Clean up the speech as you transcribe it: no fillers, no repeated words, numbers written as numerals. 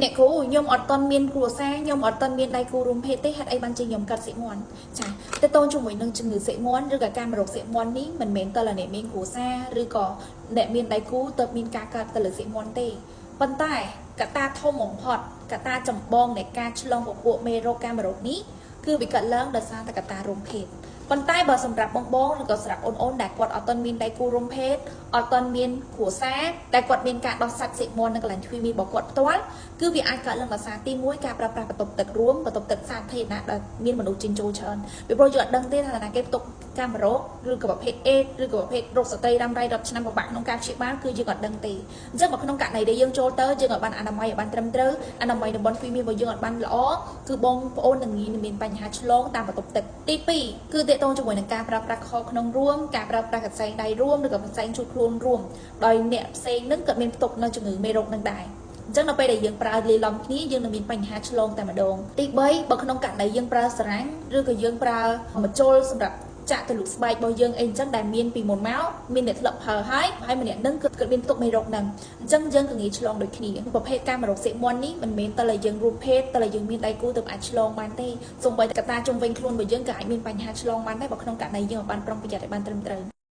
អ្នកគ្រូខ្ញុំអត់ទាន់មានគ្រួសារខ្ញុំអត់ទាន់មានដៃគូរួមភេទទេហេតុអីបានជាខ្ញុំកាត់សៀកមាន់ចាតើតូនជាមួយនឹងជំងឺសៀកមាន់ឬក៏ការមរោគសៀកមាន់នេះមិនមែនតើអ្នកមានគ្រួសារឬក៏អ្នកមានដៃគូទៅមានការកើតទៅលើសៀកមាន់ទេប៉ុន្តែកត្តាធំបំផុតកត្តាចម្បងនៃការឆ្លងពពួកមេរោគកាមរោគនេះគឺវាកើតឡើងដោយសារតែកត្តារួមភេទប៉ុន្តែបើសម្រាប់បងបងឬក៏សម្រាប់អូនអូនដែលគាត់អត់ទាន់មានដៃគូរួមភេទអត់ទាន់មានគ្រួសារតែគាត់មានការដោះសាច់សៀកមាន់នៅកន្លែងទ្វីមីរបស់គាត់ផ្ទាល់គឺវាអាចកើតឡើងដោយសារទី1ការប្រើប្រាស់បន្ទប់ទឹករួមបន្ទប់ទឹកសាធារណៈដែលមានមនុស្សចេញចូលច្រើនពីព្រោះយើងអត់ដឹងទេថាណាគេផ្ទុកកាមរោគឬក៏ប្រភេទអេដឬក៏ប្រភេទរោគស្ត្រីរ៉ាំរ៉ៃរាប់ឆ្នាំពិបាកក្នុងការព្យាបាលគឺយើងអត់ដឹងទេអញ្ចឹងបើក្នុងករណីដែលយើងចូលទៅយើងអត់បានអនាម័យឲ្យបានត្រឹមត្រូវអនាម័យតំបន់ទ្វីមីរបស់យើងអត់បានល្អគឺបងប្អូននឹងងាយនឹងមានបញ្ហាឆ្លងតាមបន្ទប់ទឹកទី2គឺទាក់ទងជាមួយនឹងការប្រើប្រាស់ខក្នុងរួមការប្រើប្រាស់កន្សែងដៃរួមឬក៏កន្សែងជូតខ្លួនរួមដោយអ្នកផ្សេងនឹងក៏មានផ្ទុកនៅជំងឺមេរោគនឹងដែរអញ្ចឹងដល់ពេលដែលយើងប្រើលាយឡំគ្នាយើងនឹងមានបញ្ហាឆ្លងតែម្ដងទី3បើក្នុងករណីយើងប្រើសារាំងឬក៏យើងប្រើម្ជុលសម្រាប់ចាក់ទៅលូកស្បែករបស់យើងអីអញ្ចឹងដែលមានពីមុនមកមានអ្នកធ្លាប់ប្រើហើយហើយម្នាក់នឹងគឺគាត់មានផ្ទុកមេរោគហ្នឹងអញ្ចឹងយើងក៏ងាយឆ្លងដូចគ្នាប្រភេទកាមរោគសៀកមាន់នេះមិនមែនតែយើងរួមភេទតែយើងមានដៃគូទៅអាចឆ្លងបានទេសូម្បីតែកត្តាជុំវិញខ្លួនរបស់យើងក៏អាចមានបញ្ហាឆ្លងបានដែរបើក្នុងករណីយើងមិនបានប្រុងប្រយ័ត្នឲ្យបានត្រឹមត្រូវ។